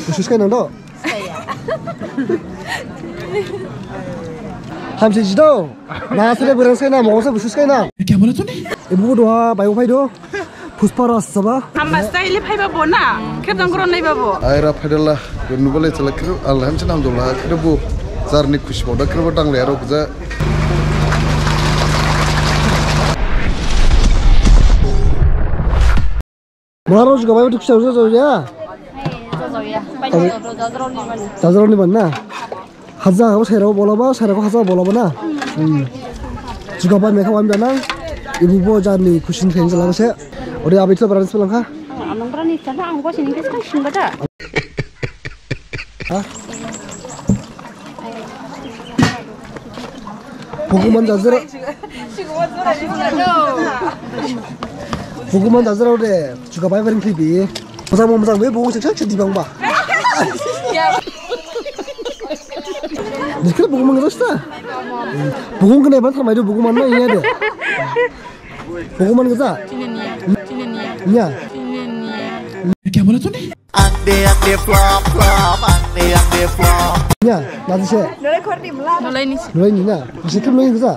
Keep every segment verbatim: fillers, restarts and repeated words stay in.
Busus kai nang do. Hamsi jido. Na sele berang sai na, mau sa busus kai na. Kya bola tune? Ibu doha bayu phai do. Puspara saba. Hamba style phaiba bo na. Kep dang gron naiba bo. Aira phaidala. Nubale chala kru. Allah hamsi nam dola kru bo. Jarni khusi bo da kru bo dang le aro kuja. Maro juga bayu duk sa sa ya. Jajrao ni ban na. Haja ko sairao bolaba, sairao ko haja bolaba na. Hmm. Juga bai mekha wam dana. Ibu bo jarni khusin khen jalang se. Ode abi thlo berani se langkha. Ang berani sana ang bo sini kes kan sini bada. Ha? Bukuman jajrao. Bukuman jajrao de. Juga bai berani klibi. Mojang mojang be bung sik sik di bang ba. Dikira bukuman gajasa. Bukuman kena ban tharmai do bukuman na iya de. Bukuman gaja. Iya. Kya bola tune? Ande ande flop flop, ande ande flop. Iya, nanti se. Nolai khorni mla. Nolai ni. Nolai ni na. Bisa kemlai gaja.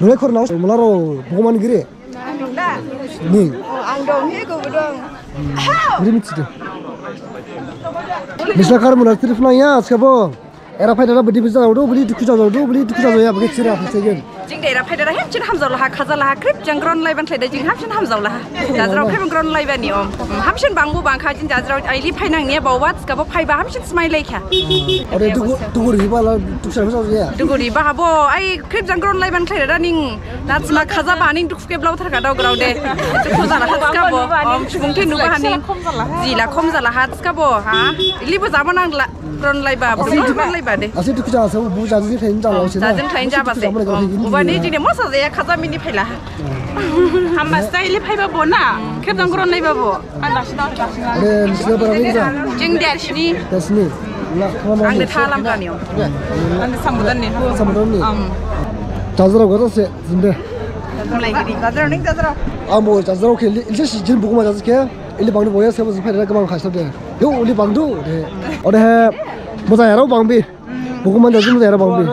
Nolai khor nau mla ro bukuman giri. Ning. Ang dong, hi ko dong. Beri mitsi do. Bisa kar mula trip na ya, skabo. Era phaidara bedi bisa do, bedi dukhu jajao do, bedi dukhu jajao ya, bagi sira, second. Jing de era phaidara hem chin hamjao laha, khaja laha, khrip jang gron laiban khlai de jing ham chin hamjao laha. Jajrao phaima gron laiba ni om. Ham chin bangbu bangkha jing jajrao aili phainang ni bawa, skabo phaiba ham chin smai laikha. Ore dugu, dugu riba la, dukhu jajao ya. Dugu riba habo, ai khrip jang gron laiban khlai da ning. Natsma khaja ba ning dukhu ke blau tharkha dao grao de. Dukhu jala ha skabo. Om, subung the nuba ha ning. Jila khom jala ha skabo, ha. Ili bo jama nang la, gron laiba, gron laiba de. Asi dukhu jala sa, bu jajin khain jala se na. Jajin khain jaba se. Uba ni jini mosa je khaja mini phaila. Hamba style phaiba bo na. Kep dang gron laiba bo. Ore, nisi bara ni ja. Jing dari sini. Dari sini. Ang de thalam kani om. Ang de Samudar ni. Samudar ni. Jajrao gata se, jinde. Mulai gidi. Jajrao ning jajrao. Ambo jajrao khe, ili se jin bukuma jajrao khe, ili bangni boya se bo jin phaidara gabang khasab de. Yo, ili bangdu de. Ode he, mojang yarao bangbi. Bukuman jajin mujai era bangbi.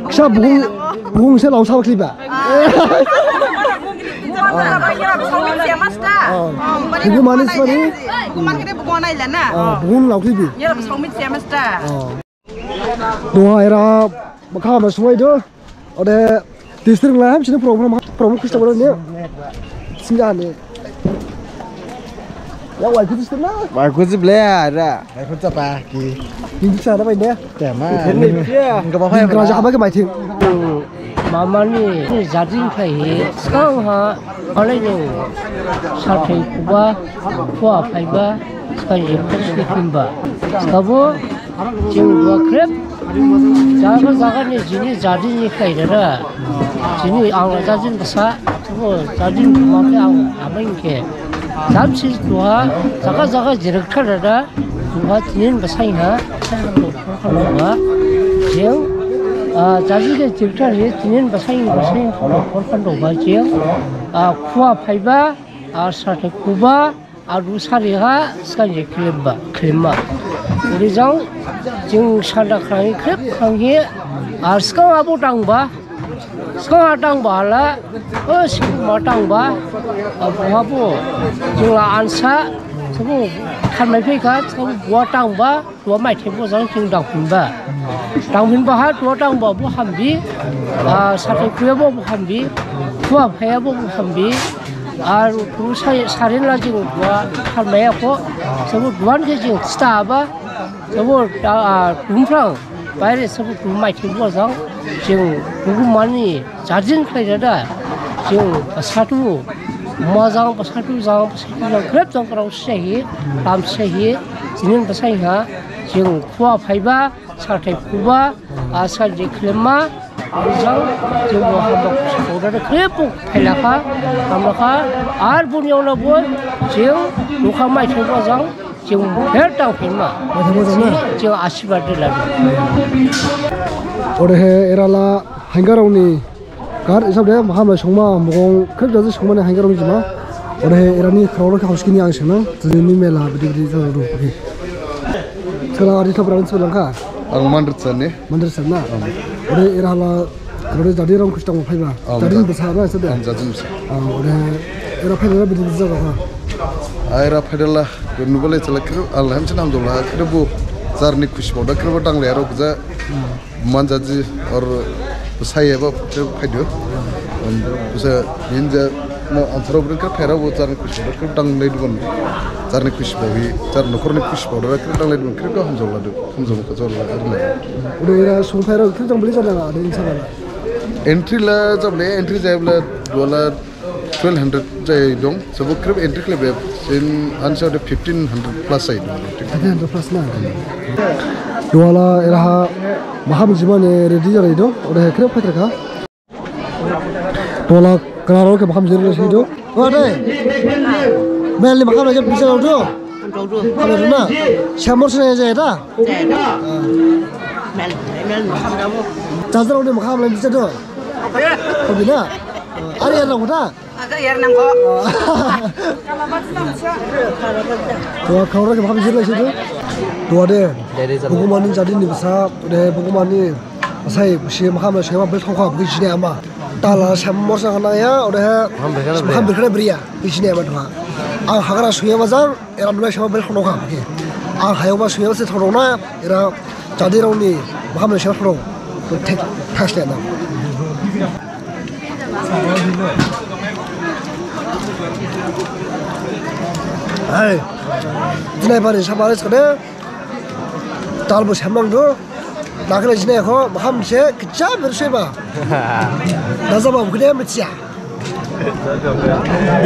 Kisa bukung, bukung se langsao khliba. Bukuman is mani. Bukung lau khlibi. Doha era bakha ma sumai do. Ode district la ham sini program, program khista bolo ni. Singa ni. Ya, wai kutu sini. Wai kutu ble ara. Wai kutu apa ki? Ini sana apa ini? Tema. Ini dia. Enggak apa-apa ya. Enggak apa-apa ke mai thing. Mamani jajin khai he. Skang ha. Alai no. Sathai kuba. Kuwa phaiba. Skang ye kuba. Skabo. Jing duha khrip, jaga jaga ni jini jadi ni khlai dada, jini ang jadi ni basa, bo jadi ni buma khe ang amai khe, jamsi duha, jaga jaga jirik thar dada, duha jini ni basa ha, duha, jing, ah, jadi ni jirik thar he, jini ni basa, basa, duha jing, ah, kuwa phaiba, ah, sathai kuba, Aru sari ha, skang ye khlimba, khlimma. Uri jang, jing sanda khrang ye khrip, khrang ye, ar skang abo dangba, skang a dangba la, o skang ma dangba, abo abo, jing la ansa, sabo tharmai phaikha, sabo buwa dangba, Duha maithai bo jang jing dangphinba. Dangphinba ha duha dangba bo hambi, ah, sathai khuya bo bo hambi, duha phaya bo bo hambi, ar du sa-, sarin la jing duha tharmaiya kho, sabo duhan khe jing thaba, sabo da, ah, dumprang, baire sabo du maithai bo jang jing dugu mani, Jajin khlai dada, jing basatu, mojang basatu, jang basatu, jang khrip jang grao sihi, tam sihi, jinin basai ha, jing khuwa phaiba, sathai khuba, asa je khlemma, jang, jing bo hamba khusi dada khrip bo phailakha, hamlakha, ar buni yaona bo, jing, nukha maithai bo jang, Jing pher thangphinma. Maithai bo jang na? Jing asirbad riladu. Odehe erala haingarao ni card hisab de hamlai songma mogong khrip jaji songmani haingarao ni jima. Odehe erani khraorao khe hauskini ang singnang. Jini mela bidi bidi jadu bidi. Kala adi thopra nsi langkha. Ang Mandrisa ni. Mandrisa na. Ode era hala, ode jadi rong kustang phaiba. Jadi basa na sede. Jadi basa. Ode era phaidala bidi basa ka. Era phaidala nubale chala kru alhamdulillah kru bu. Jarni khushi boda kru dang le aro kuja. Manjaji or saya ba phaidu. Bisa ninja no antro brin kru phaira bu jarni khushi boda kru dang le dubon. Jarni khushi bobi, jar nokhorni khushi boda kru dang le dubon kru hamjoladu. Hamjol ka jol la arna. Ode era sung phaira kru dang beli jana ade insana. Entry la jable entry jable dola twelve hundred jai dong, sabo khrip entry khlaibe, sin ansa de fifteen hundred plus jai dong. Fifteen hundred plus na. Duhala eraha maham jimane ready jai dong, ode khrip phaikha. Duhala khrip khe maham jimane ready dong. Ode. Mel ni maham jimane ready dong. Kala na. Samor sene jai da. Mel, mel maham jabo. Chadar ode maham ready dong. Hobi na. Ari erna kota. Ada air nangko. Duha khaora khe maham jirlai sidu. Duha de. Bugumani jadi ni basa, de bugumani. Asai si maham la sema bel thongkha bui jine ama. Tala sem morsa kana ya, ode. Maham bel kana bria. Bui jine ama duha. Ang hagra suya bajang, era mulai sema bel thongkha bui. Ang hayo ba suya se thongna, era jadi rong ni maham la sema thong. Thek thas le na. Hai. Jinai bari sabari sade. Tal bo semang do. Nakle jinai kho maham se kicha berseba. Daza ba bukde mecha.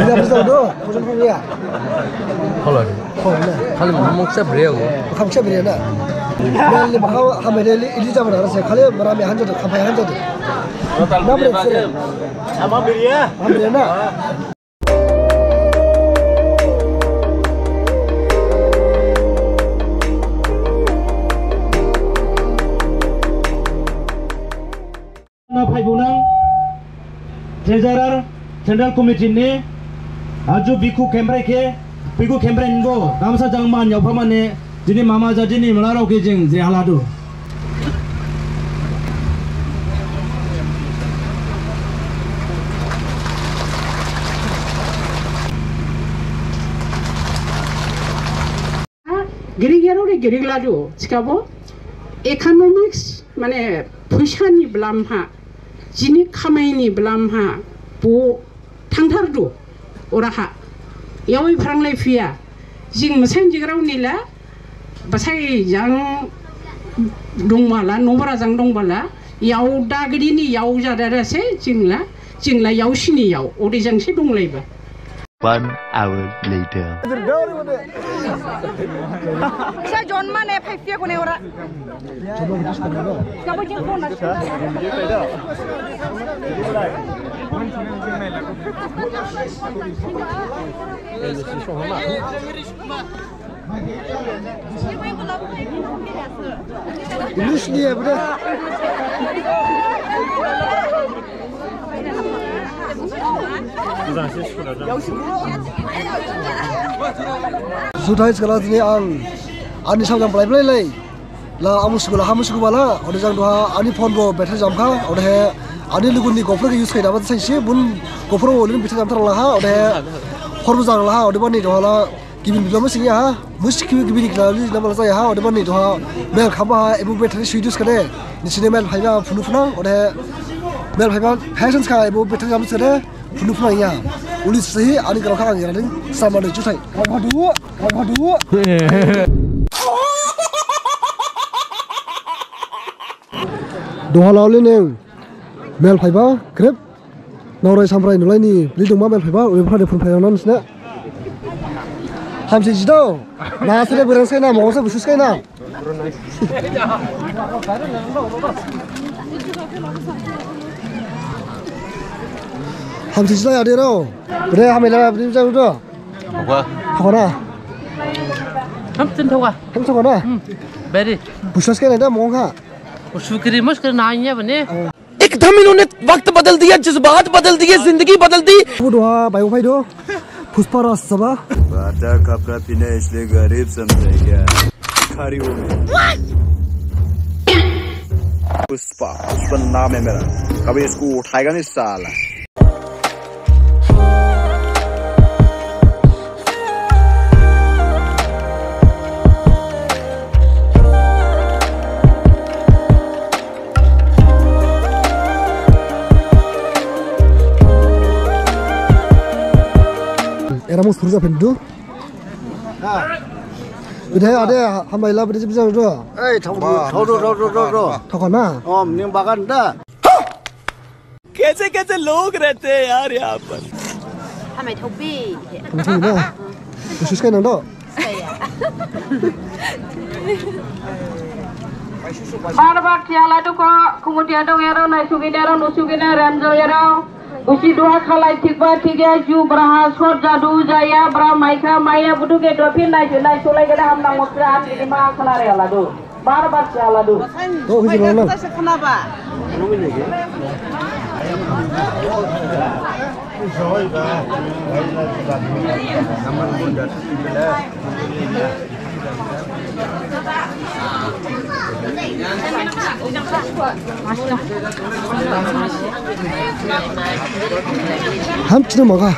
Ina bisa do. Kojon ko ya. Hello. Khali moksa bria go. Kham kisa bria na. Nali bhau hamere li ili jama na se khali mara me hanjo kham hanjo. Na bria se. Ama bria. Ama bria na. Na phaibunang, Treasurer, Central Committee ni, aju bikhu Kemprai khe, bikhu Kemprai ni bo, gamsa jang man yaophamane, jini mama jadini malarao khe jing je haladu. Girik yaro de girik ladu, thikhabo economics mane phuisa ni blam ha, jini khamai ni blam ha, bo thangthardu, oraha, yaoi phranglai phiya, jing masainjikrao nila, basai jang dongbala, nobra jang dongbala, yao da gidi ni yao jada da se, jingla, jingla yao sini yao, ode jang se donglaiba. One hour later. Sa jonma ne phai phiya kone ora. English niya bro. Juthai skala dini ang ani saojang blai blai lai. La amu sugula hamu sugubala, ode jang duha ani phone bo battery jamkha, ode he ani luguni GoPro khe use khaidaba saisi bun GoPro bo lin battery jamthar laha, ode he phone bo jang laha, odebani duha la Gibin bilam sing ya ha, musi kibi gibin kila li nama la jaya ha, odebani duha mel khamba ha, ebo battery sui dus kade, nisine mel phaiba phunu phunang, ode mel phaiba fashions kha, ebo battery jam sede, phunu phunang ya. Uli sahi, ani grao kha ang ya ning, sama de juthai. Grao phadu, grao phadu. Duha la uli ning, mel phaiba, grep. Naorai samprai nulaini beli dongma mel phaiba, uli phade phun phaiba nan sina. Hamsi jidao. Na sere bereng skai na, mongsa busu skai na. Hamsi jidao ya de rao. Bere hamila beri jauh do. Apa? Apa na? Hamsin thoka. Hamsin thoka na? Hmm. Beri. Busu skai na da mongha. Busu kiri mas kiri nanya bani. एकदम इन्होंने वक्त बदल दिया, जज्बात बदल दिए, जिंदगी बदल दी। Bo duha baigo phaidu. Pushpa Raj saba. बाटा कपड़ा पीना इसलिए गरीब समझा क्या? खड़ी हो गई। पुष्पा, पुष्पा नाम है मेरा, कभी इसको उठाएगा नहीं साला। Era mus purja phindu. Ode, ode, hambai la bidi bidi do. Ei, thau do, thau do, thau do, thau do. Thau na? Om, ning bagan da. कैसे कैसे लोग रहते हैं यार यहाँ पर। Hambai thau bi. Hambai thau na? Khusus kai nang do. Bar bar thiyala dukho, khumudiya dongyarao, naisugidiyarao, nusugidiya remjaoyarao. Busi duha khalai thikba thikya, ju braha sot jadu jaya, bra maikha maiya, budu ge dophin naisu naisu lai gede hamnang mosra ham gede ma khala re aladu. Bar bar se aladu. To, huji rona. Ham chini maga.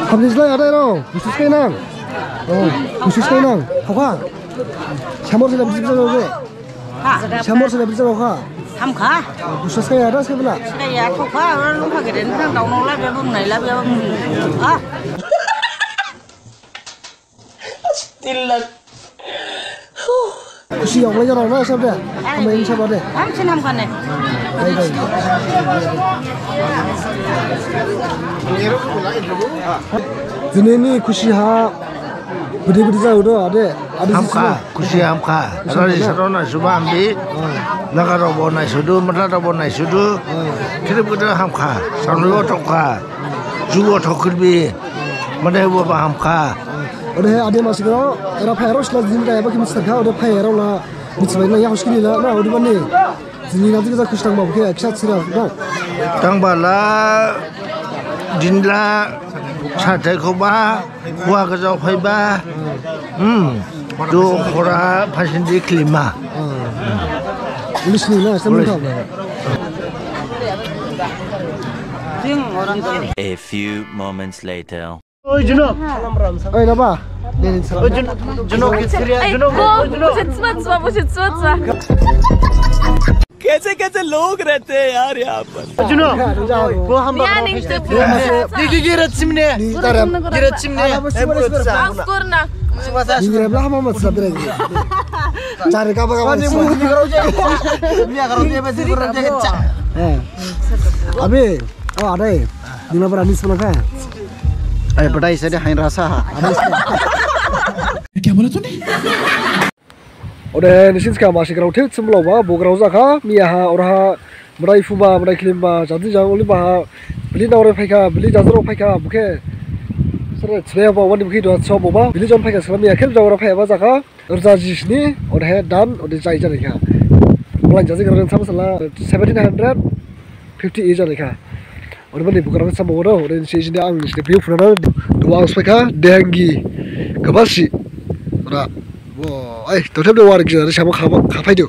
Ham ni jlai ada ro. Khusus kai nang. Oh, khusus kai nang. Hokha. Samor sila bisi bisi ro. Ha. Samor sila bisi ro kha. Ham kha. Khusus kai ada sila. Kai ya thokha. Orang lungkha gede nang dau nong la bebung nai la bebung. Ah. Tin lakh. Khusi yong lai jana na sab de. Ama in sab de. Ham sinam kane. Bai, bai. Dinini khusi ha. Bidi bidi jao do ade. Ade hamkha, sisima. Khusi hamkha. Khusi hamkha. Rari sarona suba hambi. Ah. Nagarao bo naisudu, Matharao bo naisudu. Ah. Khirip gede hamkha. Samlo thokha. Jubo thokhirbi. Mane bo ba hamkha. Ode he ade masi kho, era phaiyarao sila jini da eba khe misi tharkha, ode phaiyarao la misi bai na ya hoskini la, na, ode bani. Jini na jini ja khusi thangba bokhe, kisa sira, na. Thangba la, din la, sathai khoba, khua gajao phaiba. Hmm. Do khora phasindi khlima. Ah. English ni na, sama kau. A few moments later. Oi, Juno. Oi, naba. Oi, Juno. Juno, kisiria, Juno, Juno. कैसे कैसे लोग रहते हैं यार यहाँ पर। Juno. Ko ham ba. Gigi, gigi, rat simne. Gigi, rat simne. Gigi, rat simne. Gigi, rat simne. Cari kaba kaba. Ni mu gigi garau je. Ni garau je, besi garau je. Abi. Oh, adai. Nina bara nis mana kha? Ai, badai sade hain rasa ha. Kya bola tune? Ode, nisin ska masi grao thil simlo ba, bo grao jakha, miya ha, ora ha, madai phuba, madai khlimba, jadi jang oliba ha, bili naore phaikha, bili jajaro phaikha, bokhe. Sare, sre ba, wani bokhe do, so bo ba, bili jon phaikha, sare miya khel jang ora phaiba jakha. Rja jisni, odehe dan, ode jai jani kha. Mlai jaji kha, sama sala seventeen hundred fifty e jani kha. Ode mani bukar sama bodo, ode si jini ang si view phuna na, dua ang speka, dengi, kabasi. Ora, wo, ai, to thep de war gina, sama khaba, khapai do.